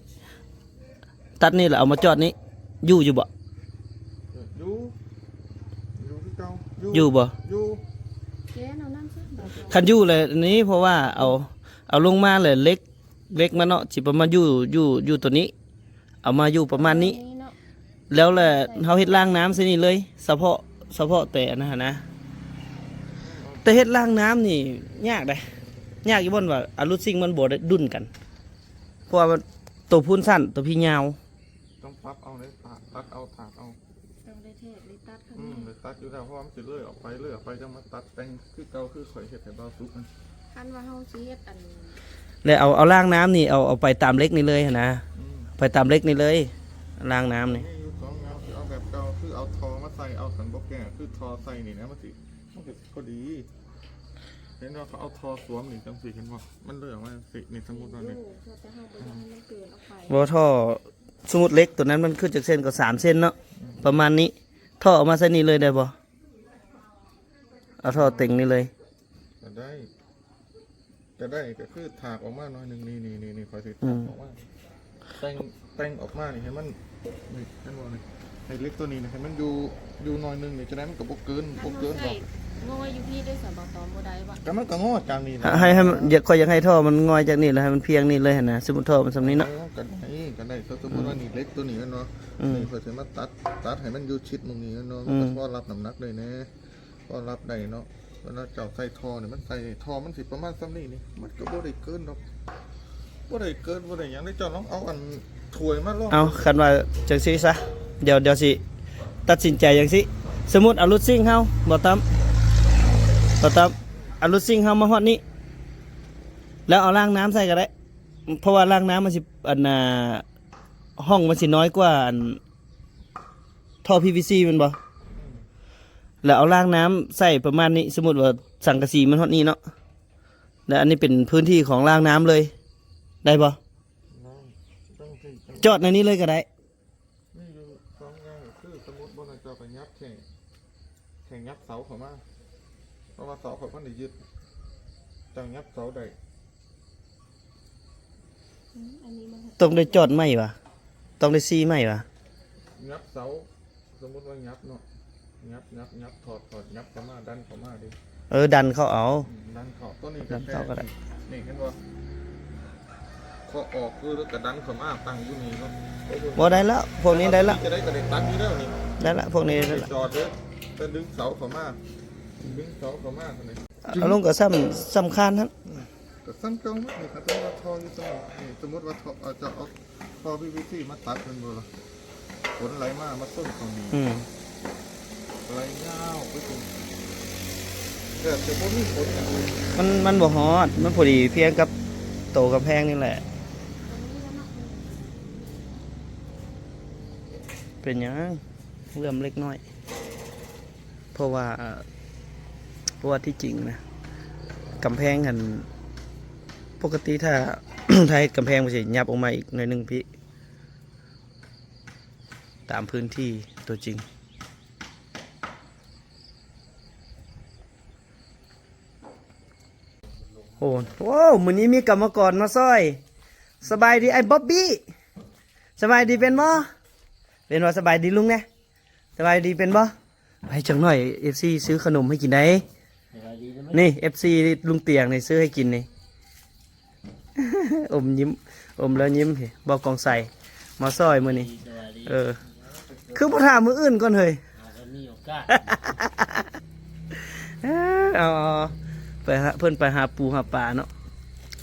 ຕັດນີ້ລະເອົາມາຈອດນີ້ ຢູ່ ຢູ່ບໍ່? ຢູ່ ຢູ່ຄືເກົ່າ ຢູ່ ຢູ່ບໍ່? ຢູ່ ແກນເອົານັ້ນຊະ ຄັນຢູ່ແລ້ວນີ້ ເພາະວ່າເອົາ ເອົາລົງມາແລ້ວເຫຼັກ ເຫຼັກມັນເນາະ ຊິປະມານຢູ່ ຢູ່ ຢູ່ຕົວນີ້ ເອົາມາຢູ່ປະມານນີ້ ປະມານນີ້ເນາະ ແລ້ວແຫຼະ ເຮົາເຮັດລາງນ້ຳໃສ່ນີ້ເລີຍ ສະເພາະ ສະເພາະແຕ່ອັນນັ້ນຫັ້ນນະ ແຕ່ເຮັດລາງນ້ຳນີ້ຍາກເດ້ ຍາກຢູ່ບ່ອນວ່າອາລູຊິງມັນບໍ່ໄດ້ດຸນກັນ ເພາະວ່າໂຕພຸ້ນສັ້ນ ໂຕພີ້ຍາວ ຕ້ອງປັບເອົາເດ້ ຕັດເອົາ ຖາກເອົາ ຕ້ອງໄດ້ແທກໄດ້ຕັດ ອືມ ໄດ້ຕັດຢູ່ແລ້ວ ເພາະວ່າມັນຊິເລີຍອອກໄປ ເລີຍອອກໄປ ຈັ່ງມາຕັດແຕ່ງຄືເກົ່າ ຄືຂ້ອຍເຮັດໃຫ້ບ່າວສຸກຫັ້ນ ຄັນວ່າເຮົາຊິເຮັດອັນ ແລ້ວເອົາ ເອົາລາງນ້ຳນີ້ ເອົາ ເອົາໄປຕາມເຫຼັກນີ້ເລີຍຫັ້ນນະ ອືມ ໄປຕາມເຫຼັກນີ້ເລີຍ ລາງນ້ຳນີ້ ມີຢູ່ສອງແນວ ຊິເອົາແບບເກົ່າ ຄືເອົາທໍ່ມາໃສ່ ເອົາສັນບໍ່ແກ້ ຄືທໍ່ໃສ່ນີ້ນະ ມັນຊິ ມັນຊິພໍດີ ເຫັນບໍ່ ເຂົາເອົາທໍ່ສວມນີ້ ຈັ່ງຊີ້ ເຫັນບໍ່ ມັນເລີຍອອກມາຈັ່ງຊີ້ ນີ້ ສົມມຸດວ່ານີ້ ຢູ່ ແຕ່ເຮົາບໍ່ຢາກໃຫ້ມັນເກີນອອກໄປ ບໍ່ ທໍ່ ສົມມຸດເຫຼັກຕົວນັ້ນມັນຄືຈັກເສັ້ນ ກໍສາມເສັ້ນເນາະ ອືມ ປະມານນີ້ ທໍ່ເອົາມາໃສ່ນີ້ເລີຍໄດ້ບໍ່? ເອົາທໍ່ເຕັງນີ້ເລີຍ ກໍໄດ້ ກໍໄດ້ ກໍຄືຖາກອອກມາໜ້ອຍໜຶ່ງ ນີ້ ນີ້ ນີ້ ຂ້ອຍຊິຖາກອອກມາ ອືມ ແຕ່ງ ແຕ່ງອອກມານີ້ໃຫ້ມັນ ນີ້ ເຫັນບໍ່ນີ້ ໃຫ້ເຫຼັກຕົວນີ້ນີ້ໃຫ້ມັນຢູ່ ຢູ່ໜ້ອຍໜຶ່ງນີ້ ຈັ່ງໃດມັນກໍບໍ່ເກີນ ຄັນ ບໍ່ເກີນດອກ ເຮົາໃສ່ງໍຢູ່ພີ້ເດ້ ສະບໍ່ຕອມ ບໍ່ໄດ້ຫວາ? ກໍມັນກໍງໍຈາກນີ້ແຫຼະ ໃຫ້ ໃຫ້ມັນ ຢາກ ຂ້ອຍຢາກໃຫ້ທໍ່ມັນງໍຈາກນີ້ ແລ້ວໃຫ້ມັນພຽງນີ້ເລີຍຫັ້ນນະ ສົມມຸດທໍ່ມັນສ່ຳນີ້ເນາະ ເອີ ກໍໄດ້ ກໍໄດ້ ສົມມຸດວ່ານີ້ເຫຼັກຕົວນີ້ແມ່ນບໍ່? ອືມ ນີ້ຂ້ອຍຊິມາຕັດ ຕັດໃຫ້ມັນຢູ່ຊິດໝ່ອງນີ້ແມ່ນບໍ່? ອືມ ມັນກໍພໍຮັບນ້ຳໜັກໄດ້ແດ່ ພໍຮັບໄດ້ເນາະ ເວລາເຈົ້າໃສ່ທໍ່ນີ້ ມັນໃສ່ທໍ່ມັນຊິປະມານສ່ຳນີ້ນີ້ ມັນກໍບໍ່ໄດ້ເກີນດອກ ບໍ່ໄດ້ເກີນ ບໍ່ໄດ້ຫຍັງເດ້. ເຈົ້າລອງເອົາອັນຖ້ວຍມາລອງ ເອົາ ເບິ່ງ ຄັນວ່າຈັ່ງຊີ້ຊະ ດຽວ ດຽວຊິຕັດສິນໃຈຈັ່ງຊີ້. ສົມມຸດເອົາລົດຊິງເຮົາ ບໍ່ຕ້ອມ ບໍ່ຕ້ອມ ເອົາລົດຊິງເຮົາມາຮອດນີ້ ແລ້ວເອົາລາງນ້ຳໃສ່ກໍໄດ້ ເພາະວ່າລາງນ້ຳມັນຊິ ອັນນ່າ ຮ່ອງມັນຊິນ້ອຍກວ່າອັນ ທໍ່ພີວີຊີແມ່ນບໍ່? ແລ້ວເອົາລາງນ້ຳໃສ່ປະມານນີ້ ສົມມຸດວ່າສັງກະສີມັນຮອດນີ້ເນາະ ແລ້ວອັນນີ້ເປັນພື້ນທີ່ຂອງລາງນ້ຳເລີຍ ໄດ້ບໍ່? ໄດ້ ຕ້ອງ ຕ້ອງ ຈອດໃນນີ້ເລີຍກໍໄດ້ ມີຢູ່ສອງຢ່າງ ຄືສົມມຸດວ່າເຈົ້າໄປຫຍັບແຂ້ງ ແຂ້ງຫຍັບເສົາເຂົ້າມາ ເພາະວ່າເສົາຂ້ອຍມັນໄດ້ຍຶດ ເຈົ້າຫຍັບເສົາໄດ້. ອືມ ອັນນີ້ມັນ ຕ້ອງໄດ້ຈອດໃໝ່ຫວາ? ຕ້ອງໄດ້ຊີ້ໃໝ່ຫວາ? ຫຍັບເສົາ ສົມມຸດວ່າຫຍັບເນາະ ຫຍັບ ຫຍັບ ຫຍັບ ຖອດ ຖອດ ຫຍັບເຂົ້າມາ ດັນເຂົ້າມາເດ້. ເອີ ດັນເຂົ້າເອົາ ອືມ ດັນເຂົ້າ ຕົວນີ້ກໍ ດັນເຂົ້າກໍໄດ້ ແຄ່ນີ້ ນີ້ເຫັນບໍ່? ເຄາະອອກຄື ແລ້ວກໍດັນເຂົ້າມາຕັ້ງຢູ່ນີ້ເນາະ. ບໍ່ໄດ້ແລ້ວ ພວກນີ້ໄດ້ແລ້ວ ຈະໄດ້ກໍໄດ້ຕັດຢູ່ແລ້ວນີ້ ໄດ້ແລ້ວ ພວກນີ້ໄດ້ແລ້ວ ຈອດເດີ ໄປດຶງເສົາເຂົ້າມາ ດຶງເສົາເຂົ້າມາ ເອົາລົງກໍຊ້ຳ ຊ້ຳຄານຫັ້ນ ກໍຊ້ຳເກົ່າ ນີ້ຄັນວ່າທໍ່ຢູ່ ສົມມຸດວ່າທໍ່ ເອົາ ຈະເອົາທໍ່ພີວີຊີມາຕັດແມ່ນບໍ່ລະ? ຝົນໄຫຼມາ ມາຊົນເຂົ້ານີ້ ອືມ ໄຫຼຍາວໄປຈົນ ແທບຈະບໍ່ມີຜົນຫຍັງເລີຍ ມັນ ມັນບໍ່ຮອດ ມັນພໍດີພຽງກັບໂຕກຳແພງນີ້ແຫຼະ. ເປັນຫຍັງ? ເຫຼື້ອມເລັກນ້ອຍ ເພາະວ່າ ເພາະວ່າທີ່ຈິງນະ ກຳແພງຫັ້ນ ປົກກະຕິຖ້າ ຖ້າເຮັດກຳແພງມັນຊິຫຍັບອອກມາອີກໜ້ອຍໜຶ່ງພີ້ ຕາມພື້ນທີ່ຕົວຈິງ. ໂອ້ ໂອ້ ມື້ນີ້ມີກຳມະກອນມາຊ່ອຍ. ສະບາຍດີອ້າຍບອບບີ. ສະບາຍດີເປັນບໍ່? ເປັນບໍ່? ສະບາຍດີລຸງແດ່. ສະບາຍດີເປັນບໍ່? ໄປຈັກໜ້ອຍ ເອັຟຊີຊື້ຂະໜົມໃຫ້ກິນໄດ໋. ນີ້ ເອັຟຊີລຸງຕຽງນີ້ຊື້ໃຫ້ກິນນີ້. ອົມຍິ້ມ ອົມແລ້ວຍິ້ມ ບໍ່ກອງໃສມາຊ່ອຍມື້ນີ້. ເອີ ຄືບໍ່ຖາມມື້ອື່ນກ່ອນເຮີ້ຍ? ເອົາ ເອົາ ເອົາ ໄປຫາ ເພິ່ນໄປຫາປູຫາປາເນາະ.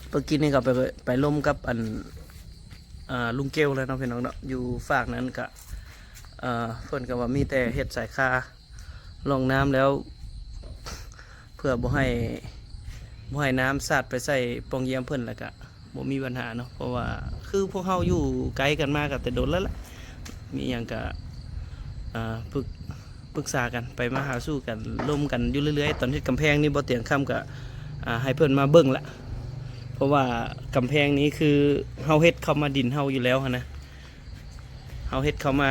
ເມື່ອກີ້ນີ້ກໍໄປ ໄປລົມກັບອັນ ອ່າ ລຸງເກວແລ້ວເນາະ ພີ່ນ້ອງເນາະ ຢູ່ຟາກນັ້ນກະ ເອີ ເພິ່ນກໍວ່າມີແຕ່ເຮັດສາຍຄາ ລ່ອງນ້ຳແລ້ວ ເພື່ອບໍ່ໃຫ້ ບໍ່ໃຫ້ນ້ຳສາດໄປໃສ່ປ່ອງຢ້ຽມເພິ່ນ ແລ້ວກະບໍ່ມີບັນຫາເນາະ. ເພາະວ່າຄືພວກເຮົາຢູ່ໃກ້ກັນມາກໍແຕ່ດົນແລ້ວລະ ມີຫຍັງກະ ອ່າ ປຶກ ປຶກສາກັນ ໄປມາຫາສູ່ກັນ ລົມກັນຢູ່ເລື້ອຍໆ. ຕອນເຮັດກຳແພງນີ້ ບໍ່ຕຽງຄຳກະ ອ່າ ໃຫ້ເພິ່ນມາເບິ່ງລະ ເພາະວ່າກຳແພງນີ້ຄືເຮົາເຮັດເຂົ້າມາດິນເຮົາຢູ່ແລ້ວຫັ້ນນະ. ເຮົາເຮັດເຂົ້າມາ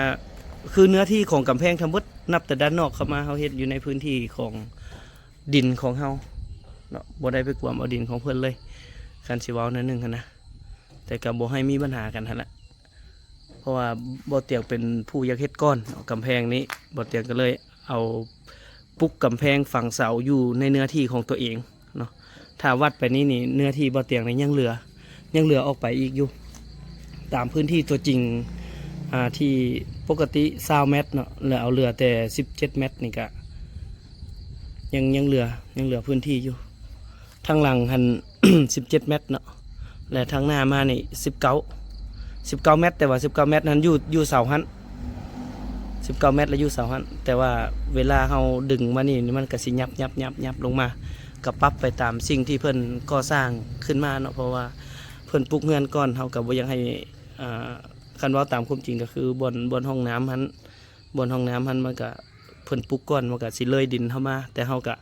ຄືເນື້ອທີ່ຂອງກຳແພງທັງໝົດ ນັບແຕ່ດ້ານນອກເຂົ້າມາ ເຮົາເຮັດຢູ່ໃນພື້ນທີ່ຂອງດິນຂອງເຮົາເນາະ ບໍ່ໄດ້ໄປກວມເອົາດິນຂອງເພິ່ນເລີຍ ຄັນຊິເວົ້າແນວໜຶ່ງຫັ້ນນະ. ແຕ່ກໍບໍ່ໃຫ້ມີບັນຫາກັນຫັ້ນລະ ເພາະວ່າບໍ່ຕຽງເປັນຜູ້ຢາກເຮັດກ່ອນເນາະ ກຳແພງນີ້ ບໍ່ຕຽງກໍເລີຍເອົາ ປຸກກຳແພງຝັງເສົາຢູ່ໃນເນື້ອທີ່ຂອງຕົວເອງເນາະ. ຖ້າວັດໄປນີ້ນີ້ ເນື້ອທີ່ບໍ່ຕຽງນີ້ຍັງເຫຼືອ ຍັງເຫຼືອອອກໄປອີກຢູ່ ຕາມພື້ນທີ່ຕົວຈິງ ອ່າ ທີ່ປົກກະຕິຊາວແມັດເນາະ ແລ້ວເອົາເຫຼືອແຕ່ສິບເຈັດແມັດນີ້ກະ ຍັງ ຍັງເຫຼືອ ຍັງເຫຼືອພື້ນທີ່ຢູ່. ທາງຫຼັງຫັ້ນ ສິບເຈັດແມັດເນາະ ແລະ ທາງໜ້າມານີ້ສິບເກົ້າ ສິບເກົ້າແມັດ ແຕ່ວ່າສິບເກົ້າແມັດຫັ້ນຢູ່ ຢູ່ເສົາຫັ້ນ ສິບເກົ້າແມັດ ແລະ ຢູ່ເສົາຫັ້ນ. ແຕ່ວ່າເວລາເຮົາດຶງມານີ້ ມັນກໍຊິຫຍັບ ຫຍັບ ຫຍັບ ຫຍັບລົງມາ ກໍປັບໄປຕາມສິ່ງທີ່ເພິ່ນກໍ່ສ້າງຂຶ້ນມາເນາະ. ເພາະວ່າເພິ່ນປຸກເຮືອນກ່ອນ ເຮົາກໍບໍ່ຢາກໃຫ້ ອ່າ ຄັນເວົ້າຕາມຄວາມຈິງກໍຄືບ່ອນ ບ່ອນຫ້ອງນ້ຳຫັ້ນ ບ່ອນຫ້ອງນ້ຳຫັ້ນ ມັນກະ ເພິ່ນປຸກກ່ອນ ມັນກະຊິເລີຍດິນເຮົາມາ ແຕ່ເຮົາກະ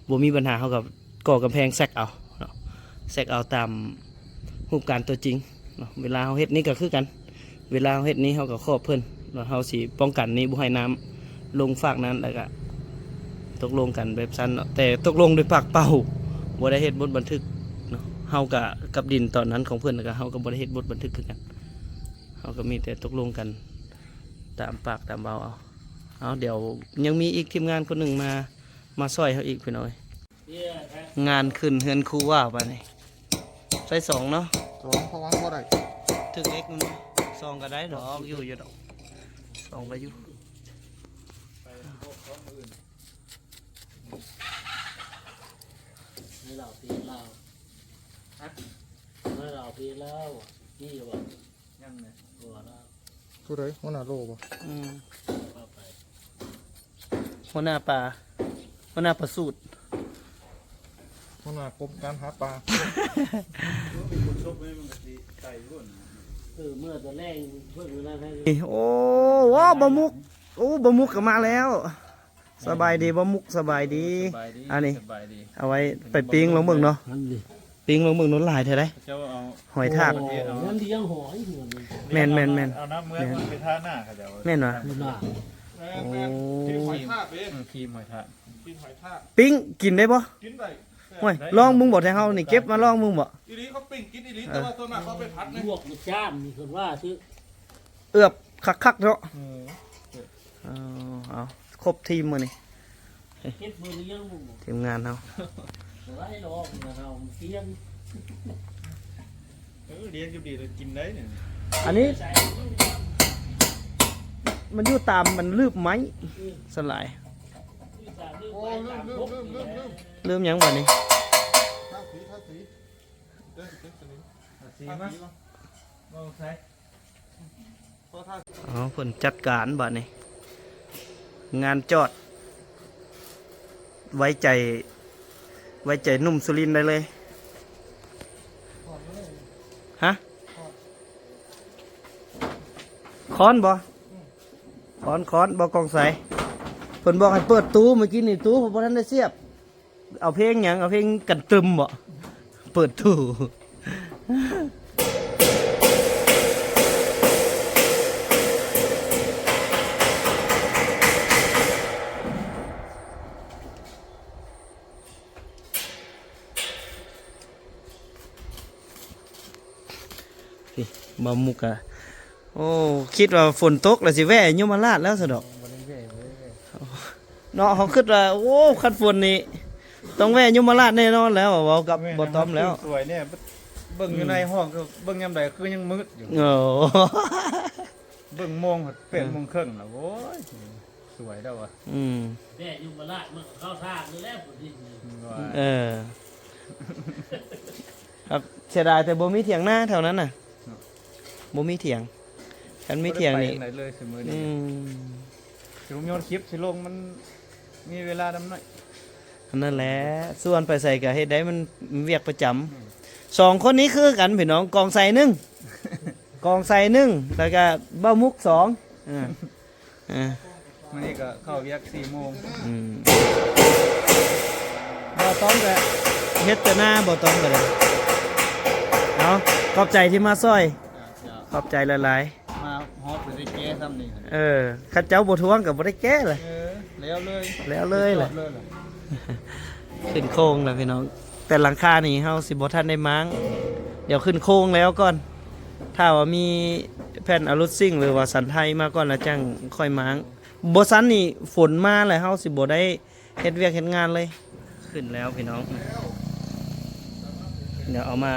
ບໍ່ມີບັນຫາ ເຮົາກະກໍ່ກຳແພງແຊັກເອົາເນາະ ແຊັກເອົາຕາມຮູບການຕົວຈິງເນາະ. ເວລາເຮົາເຮັດນີ້ກະຄືກັນ ເວລາເຮົາເຮັດນີ້ ເຮົາກະຂອບເພິ່ນ ແລ້ວເຮົາຊິປ້ອງກັນນີ້ບໍ່ໃຫ້ນ້ຳລົງຟາກນັ້ນ ແລ້ວກະຕົກລົງກັນແບບຊັ້ນເນາະ. ແຕ່ຕົກລົງດ້ວຍປາກເປົ່າ ບໍ່ໄດ້ເຮັດບົດບັນທຶກເນາະ ເຮົາກະ ກັບດິນຕອນນັ້ນຂອງເພິ່ນ ແລ້ວກະເຮົາກະບໍ່ໄດ້ເຮັດບົດບັນທຶກຄືກັນ ເຮົາກະມີແຕ່ຕົກລົງກັນ ຕາມປາກຕາມເວົ້າເອົາ. ເອົາ ດຽວຍັງມີອີກທີມງານຄົນໜຶ່ງມາ ມາຊ່ອຍເຮົາອີກ ພີ່ນ້ອງເອີຍ. ງານຂຶ້ນເຮືອນຄູວ່າບາດນີ້ ໃສ່ສອງເນາະ ສອງ ເພາະວ່າບໍ່ໄດ້ ຖືກເລັກມັນບໍ່ ສອງກໍໄດ້ດອກ ຢູ່ ຢູ່ດອກ ສອງກໍຢູ່. ໃຫ້ລາວເປນລາວ ຮະ ໃຫ້ລາວເປນລາວ ມີຢູ່ບໍ່? ຍັງນະ ບໍ່ລາວ ຜູ້ໃດ? ຫົວໜ້າໂລບໍ່? ອືມ ວ່າໄປ ຫົວໜ້າປາ ຫົວໜ້າປາສູດ ຫົວໜ້າກົມການຫາປາ. ເອີ ເມື່ອຕອນແລງເພິ່ນເວລາໃຫ້ ໂອ້ ວ້າວ ບໍ່ມຸກ ໂອ້ ບໍ່ມຸກກໍມາແລ້ວ. ສະບາຍດີບໍ່ມຸກ ສະບາຍດີ. ເອີ ສະບາຍດີ ອັນນີ້ ສະບາຍດີ ເອົາໄວ້ໄປປີ້ງລອງເບິ່ງເນາະ ປີ້ງລອງເບິ່ງໂນດ ຫຼາຍເທົ່າໃດ ເຈົ້າເອົາ ຫອຍທາກ ໂອ້ ມັນລ້ຽງຫອຍ ແມ່ນໆໆ ເອົານ້ຳເມືອງມັນໄປທາໜ້າເຂົາເຈົ້າ ແມ່ນຫວາ? ໂອ້ ຄຣີມຫອຍທາກເດ້ ອືມ ຄຣີມຫອຍທາກ ຄຣີມຫອຍທາກ ປີ້ງກິນໄດ້ບໍ່? ກິນໄດ້ ໂອ້ຍ ລອງເບິ່ງບໍ່ ແຕ່ເຮົານີ້ເກັບມາລອງເບິ່ງບໍ່? ອີ່ຫຼີ ເຂົາປີ້ງກິນອີ່ຫຼີ ເອີ ແຕ່ວ່າສ່ວນມາກເຂົາເອົາໄປຜັດນະ ລວກມັນຈ້ານນີ້ ເພິ່ນວ່າຊື່ ເອືອບຄັກໆເນາະ ເອີ ເອົາ ເອົາ ຄົບທີມມື້ນີ້ ເກັບມື້ລ້ຽງ ທີມງານເຮົາ ບໍ່ໄດ້ດອກ ເຮົາມັນປ່ຽນ ເອີ ລ້ຽງຢູ່ດີແລ້ວກິນໄດ້ນີ້. ອັນນີ້ມັນຢູ່ຕາມມັນລືບໄມ້ສ່ວນຫຼາຍ. ໂອ້ ລືມ ລືມ ລືມ ລືມ ລືມຫຍັງບາດນີ້? ທາສີ ທາສີ ເດີ ເດີ ທາສີ ທາສີມາ ເອົາໃສ່. ອໍ ເພິ່ນຈັດການບາດນີ້ ງານຈອດ ໄວ້ໃຈ ໄວ້ໃຈໜຸ່ມສຸລິນໄດ້ເລີຍ. ຮະ? ຄ້ອນບໍ່? ຄ້ອນ ຄ້ອນບໍ່ ກອງໄຊ? ເພິ່ນບອກໃຫ້ເປີດຕູ້ ມື້ກີ້ນີ້ຕູ້ບໍ່ທັນໄດ້ສຽບ. ເອົາເພງຫຍັງ? ເອົາເພງກັນຕຶມບໍ? ເປີດຕູ້. ນີ້ ບ່າວມຸກກະ ໂອ້ ຄິດວ່າຝົນຕົກແລ້ວຊິແວ່ຍົມມະລາດແລ້ວຊະດອກ. ບໍ່ໄດ້ແວ່ ບໍ່ໄດ້ແວ່ ເນາະ. ເຮົາຄິດວ່າ ໂອ້ ຄັນຝົນນີ້ຕ້ອງແວ່ຍົມມະລາດແນ່ນອນແລ້ວ ເວົ້າກັບ ແມ່ນ ບ່າວຕ້ອມແລ້ວ. ສວຍແນ່ ເບິ່ງຢູ່ໃນຫ້ອງ ອືມ ກໍເບິ່ງຍາມໃດຄືຍັງມືດຢູ່. ໂອ້ ເບິ່ງໂມງແປດໂມງເຄິ່ງແລ້ວ ໂອ້ຍ ສວຍແລ້ວວ່າ. ອືມ ແວ່ຍົມມະລາດມັນກໍເຂົ້າທາງຢູ່ແລ້ວ ພຸ້ນດິ. ເອີ ຄັບ ເສຍດາຍແຕ່ບໍ່ມີຖຽງນາແຖວນັ້ນນະ. ເນາະ ບໍ່ມີຖຽງ. ຄັນມີຖຽງນີ້ ບໍ່ໄດ້ໄປທາງໃດເລີຍຊຸມື້ນີ້. ອືມ ຊິລົງ ຍ້ອນຄລິບຊິລົງ ມັນມີເວລານຳໜ້ອຍ. ອັນນັ້ນແຫຼະ ຊວນໄປໃສກໍເຮັດໄດ້ ມັນ ມັນວຽກປະຈຳ. ອືມ ສອງຄົນນີ້ຄືກັນພີ່ນ້ອງ ກອງໄຊໜຶ່ງ ກອງໄຊໜຶ່ງ ແລ້ວກໍບ່າວມຸກສອງ. ເອີ ເອີ ມື້ນີ້ກໍເຂົ້າວຽກສີ່ໂມງ. ອືມ ບ່າວຕ້ອມກໍເຮັດແຕ່ໜ້າ ບ່າວຕ້ອມກໍໄດ້. ເອົາ ຂອບໃຈທີ່ມາຊ່ອຍ. ເຈົ້າ ຂອບໃຈຫຼາຍໆ. ມາຮອດບໍ່ໄດ້ແກ້ຊ້ຳນີ້. ເອີ ຄັນເຈົ້າບໍ່ທວງກໍບໍ່ໄດ້ແກ້ລະ. ເອີ ແລ້ວເລີຍ ແລ້ວເລີຍລະ ເລີຍລະ. ຂຶ້ນໂຄງແລ້ວພີ່ນ້ອງ ແຕ່ຫຼັງຄານີ້ເຮົາຊິບໍ່ທັນໄດ້ມ້າງ ດຽວຂຶ້ນໂຄງແລ້ວກ່ອນ. ຖ້າວ່າມີແຜ່ນອາລຸດຊິງ ຫຼືວ່າສັນໄທມາກ່ອນ ແລ້ວຈັ່ງຄ່ອຍມ້າງ. ບໍ່ຊັ້ນນີ້ຝົນມາແລ້ວ ເຮົາຊິບໍ່ໄດ້ເຮັດວຽກເຮັດງານເລີຍ. ຂຶ້ນແລ້ວພີ່ນ້ອງ ດຽວເອົາມາ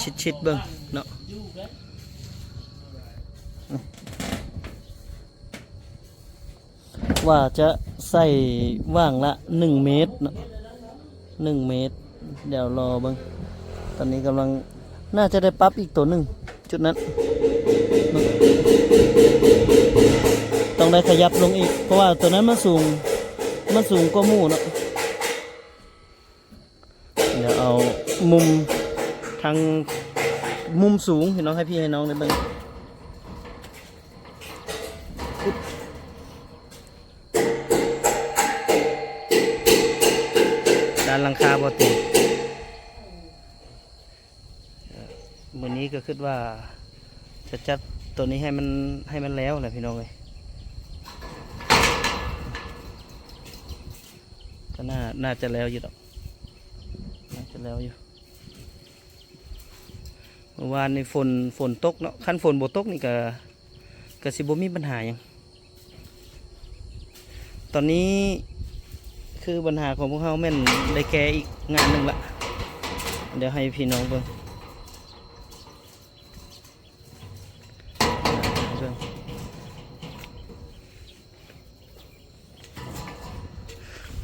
ຊິດໆເບິ່ງເນາະ. ວ່າຈະໃສ່ຫວ່າງລະໜຶ່ງເມດເນາະ ໜຶ່ງເມດ. ດຽວລໍເບິ່ງ ຕອນນີ້ກຳລັງ ໜ້າຈະໄດ້ປັບອີກໂຕໜຶ່ງ ຈຸດນັ້ນ ຕ້ອງໄດ້ຂະຫຍັບລົງອີກ ເພາະວ່າໂຕນັ້ນມັນສູງ ມັນສູງກວ່າໝູ່ເນາະ. ດຽວເອົາມຸມທາງ ມຸມສູງໃຫ້ນ້ອງ ໃຫ້ພີ່ໃຫ້ນ້ອງໄດ້ເບິ່ງ. ດ້ານຫຼັງຄາບໍ່ເຕັມ. ເອີ ມື້ນີ້ກໍຄິດວ່າຈະຈັດໂຕນີ້ໃຫ້ມັນ ໃຫ້ມັນແລ້ວແຫຼະພີ່ນ້ອງເອີຍ. ກໍໜ້າ ໜ້າຈະແລ້ວຢູ່ດອກ ໜ້າຈະແລ້ວຢູ່. ເມື່ອວານນີ້ຝົນ ຝົນຕົກເນາະ ຄັນຝົນບໍ່ຕົກນີ້ກະ ກະຊິບໍ່ມີບັນຫາຫຍັງ. ຕອນນີ້ຄືບັນຫາຂອງພວກເຮົາແມ່ນໄດ້ແກ້ອີກງານໜຶ່ງລະ ດຽວໃຫ້ພີ່ນ້ອງເບິ່ງ ເບິ່ງ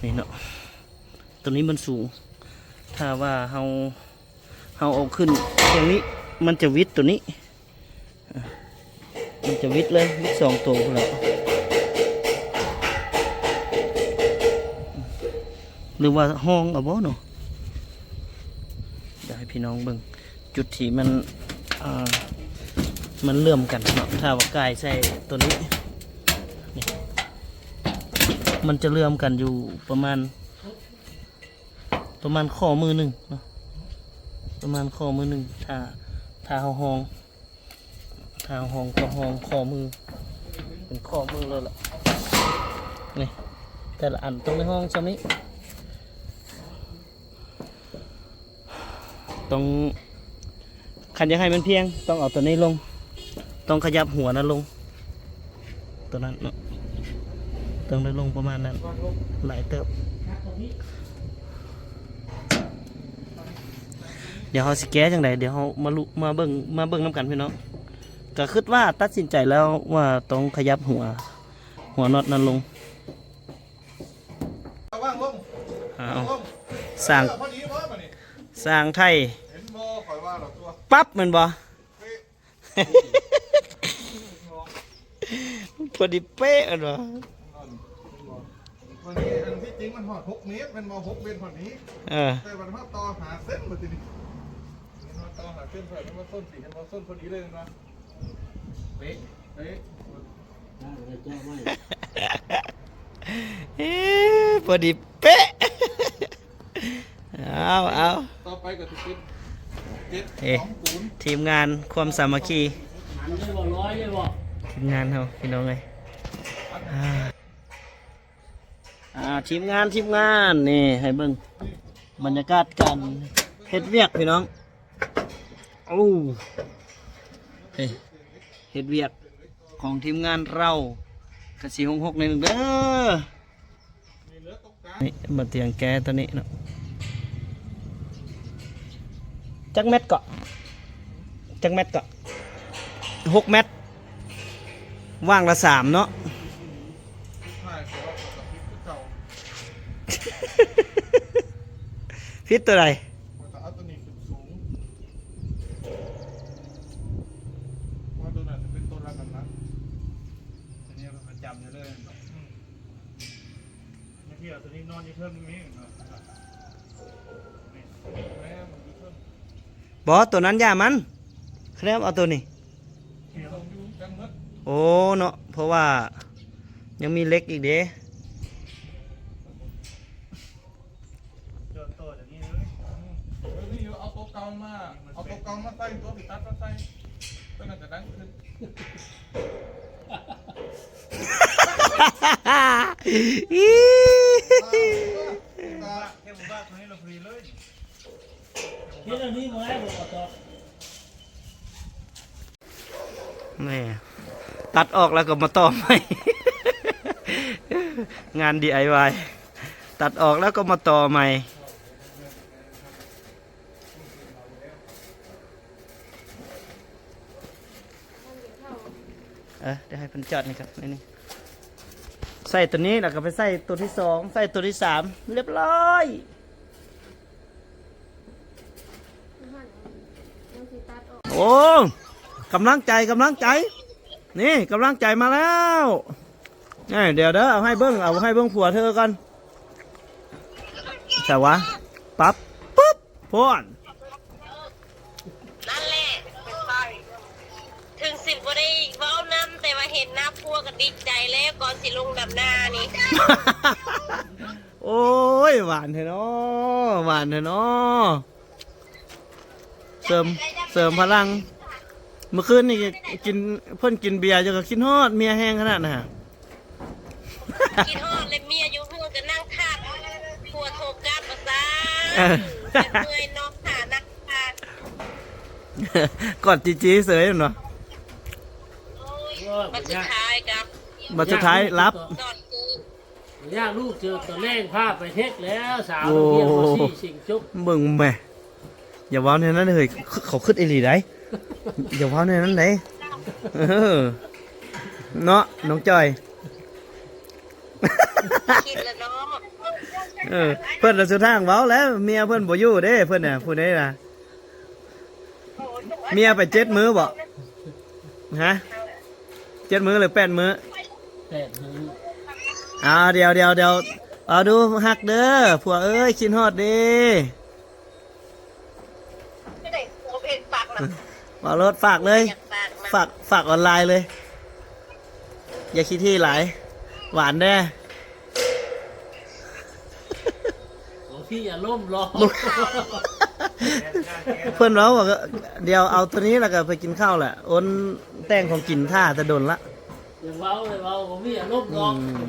ນີ້ເນາະ ໂຕນີ້ມັນສູງ ຖ້າວ່າເຮົາ ເຮົາເອົາຂຶ້ນຢ່າງນີ້ ມັນຈະຫວິດໂຕນີ້ ມັນຈະຫວິດເລີຍ ຫວິດສອງໂຕພຸ້ນແຫຼະ ຫຼືວ່າຫ້ອງເອົາບໍ່ເນາະ ດຽວໃຫ້ພີ່ນ້ອງເບິ່ງ ຈຸດທີ່ມັນ ອ່າ ມັນເຫຼື້ອມກັນເນາະ ຖ້າວ່າກ່າຍໃສ່ໂຕນີ້ ນີ້ ມັນຈະເຫຼື້ອມກັນຢູ່ປະມານ ປະມານຂໍ້ມືໜຶ່ງເນາະ ປະມານຂໍ້ມືໜຶ່ງ ຖ້າ ຖ້າເຮົາຫ້ອງ ຖ້າເຮົາຫ້ອງກໍຫ້ອງຂໍ້ມື ເປັນຂໍ້ມືເລີຍລະ ນີ້ ແຕ່ລະອັນຕ້ອງໄດ້ຫ້ອງຊ່ຳນີ້ ຕ້ອງ ຄັນຢາກໃຫ້ມັນພຽງ ຕ້ອງເອົາໂຕນີ້ລົງ ຕ້ອງຂະຫຍັບຫົວນັ້ນລົງ ໂຕນັ້ນເນາະ ຕ້ອງໄດ້ລົງປະມານນັ້ນ ຫຼາຍເຕີບ. ດຽວເຮົາຊິແກ້ຈັ່ງໃດ ດຽວເຮົາມາລຸ ມາເບິ່ງ ມາເບິ່ງນຳກັນພີ່ນ້ອງ. ກະຄິດວ່າຕັດສິນໃຈແລ້ວວ່າຕ້ອງຂະຫຍັບຫົວ ຫົວນັອດນັ້ນລົງ. ເອົາ ວາງລົງ ອ້າວ ວາງລົງ ສ້າງ ເອີ ພໍດີບໍ່ບາດນີ້ ສ້າງໄທ ເຫັນບໍ່ ຂ້ອຍວ່າແລ້ວຕົວະ ປັບແມ່ນບໍ່? ເປະ ພໍດີເປະແມ່ນບໍ່? ເຫັນບໍ່? ບາດນີ້ອັນທີ່ຈິງມັນຮອດຫົກເມດແມ່ນບໍ່? ຫົກເມດຮອດນີ້ ເອີ ແຕ່ບາດຮອດຕໍ່ຫ້າເຊັນບາດນີ້ ຮອດຕໍ່ຫ້າເຊັນ ເຫັນບໍ່? ສົ້ນ ເຫັນບໍ່? ສົ້ນພໍດີເລີຍແມ່ນບໍ່? ເປະ ເປະ ເອີ ພໍດີເປະ. ເອົາ ເອົາ ຕໍ່ໄປກໍຊິເປັນເຈັດ ເອີ ສອງສູນ ທີມງານຄວາມສາມັກຄີ ທີມງານເຮົາພີ່ນ້ອງເອີຍ. ອ່າ ອ່າ ທີມງານ ທີມງານ ນີ້ໃຫ້ເບິ່ງບັນຍາກາດການເຮັດວຽກພີ່ນ້ອງ. ໂອ້ ເຮັດວຽກຂອງທີມງານເຮົາກະຊິຫົກໆໜ້ອຍໜຶ່ງເດີ. ນີ້ ບໍ່ຕຽງແກ້ຕົວນີ້ເນາະ ຈັກແມັດເກາະ? ຈັກແມັດເກາະ? ຫົກແມັດ ວາງລະສາມເນາະ. ຜິດຕົວໃດ? ບໍ່ ຕົວນັ້ນຢ່າມັນ ຄະແນນເອົາຕົວນີ້. ໂອ້ເນາະ ເພາະວ່າຍັງມີເຫຼັກອີກເດ້. ເອົາຕົວເກົ່າມາ ເອົາຕົວເກົ່າມາໃສ່ ຕົວທີ່ຕັດມາໃສ່ ຕົວນັ້ນຈະດັງຂຶ້ນ. ເຮັດອັນນີ້ບໍ່ໄດ້ບໍ່ ແມ່ ຕັດອອກແລ້ວກໍມາຕໍ່ໃໝ່ ງານດີໄອວາຍ ຕັດອອກແລ້ວກໍມາຕໍ່ໃໝ່. ເອີ ດຽວໃຫ້ເພິ່ນຈອດນີ້ກ່ອນ ນີ້ ໃສ່ຕົວນີ້ ແລ້ວກໍໄປໃສ່ຕົວທີສອງ ໃສ່ຕົວທີສາມ ລຽບລ້ອຍ. ໂອ້ ກຳລັງໃຈ ກຳລັງໃຈ ນີ້ ກຳລັງໃຈມາແລ້ວ. ເອີ ດຽວເດີ ເອົາໃຫ້ເບິ່ງ ເອົາໃຫ້ເບິ່ງຜົວເທີກ່ອນ. ໃສວະ? ປັບ ປຶບ ໂພນ. ນັ້ນແຫຼະ ເປັນໄປ ເຖິງຊິບໍ່ໄດ້ເວົ້ານຳ ແຕ່ວ່າເຫັນໜ້າຜົວກໍດີໃຈແລ້ວ ກ່ອນຊິລົງດຳນານີ້. ໂອ້ຍ ຫວານແທ້ເນາະ ຫວານແທ້ເນາະ. ເສີມ ເສີມພະລັງ. ມື້ຄືນນີ້ກິນ ເພິ່ນກິນເບຍຢູ່ ກໍຄິດຮອດເມຍແຮງຂະໜາດນັ້ນ. ຄິດຮອດແລ້ວ ເມຍຢູ່ເຮືອນກໍນັ່ງຖ້າຜົວໂທກັບວ່າຊັ້ນ. ເອີ ເມື່ອຍເນາະ ຖ້ານັກທ່າ ກອດຈີໆເສີຍເນາະ. ໂອ້ຍ ບັດສຸດທ້າຍກໍ ບັດສຸດທ້າຍຫຼັບ. ຍາກລູກເຈີ ຕອນແລງພາໄປເທັກແລ້ວ ສາວໂຮງຮຽນ ມ.ສີ່ ຊິງຈົບ. ເບິ່ງແມ ຢ່າເວົ້າແນວນັ້ນເຮີ້ຍ ເຂົາຄຶດອີ່ຫຼີໃດ໋. ຢ່າເວົ້າແນວນັ້ນໃດ໋. ເອີ ເນາະ ນ້ອງຈ້ອຍ. ຄິດແລ້ວເນາະ. ເອີ ເພິ່ນລະສຸດທາງເວົ້າແລ້ວ ເມຍເພິ່ນບໍ່ຢູ່ເດ້ ເພິ່ນນະ ຜູ້ໃດນະ. ເມຍໄປເຈັດມື້ບໍ່? ຮະ? ເຈັດມື້ຫຼືແປດມື້? ແປດມື້. ອ່າ ດຽວ ດຽວ ດຽວ ເອົາດູ ຮັກເດີ ຜົວເອີຍ ຄິດຮອດເດ້. ເວົ້າໂລດ ຝາກເລີຍ ຝາກ ຝາກອອນລາຍເລີຍ. ຢ່າຂີ້ຖີ່ຫຼາຍ ຫວານແດ່. ໂອ້ ພີ່ອາລົມຮ້ອນ. ເພິ່ນເວົ້າວ່າ ດຽວເອົາໂຕນີ້ ແລ້ວກໍໄປກິນເຂົ້າແຫຼະ ໂອນແຕ່ງຂອງກິນຖ້າແຕ່ດົນລະ. ຢ່າເວົ້າ ຢ່າເວົ້າ ບໍ່ມີອາລົມຮ້ອນ. ອືມ.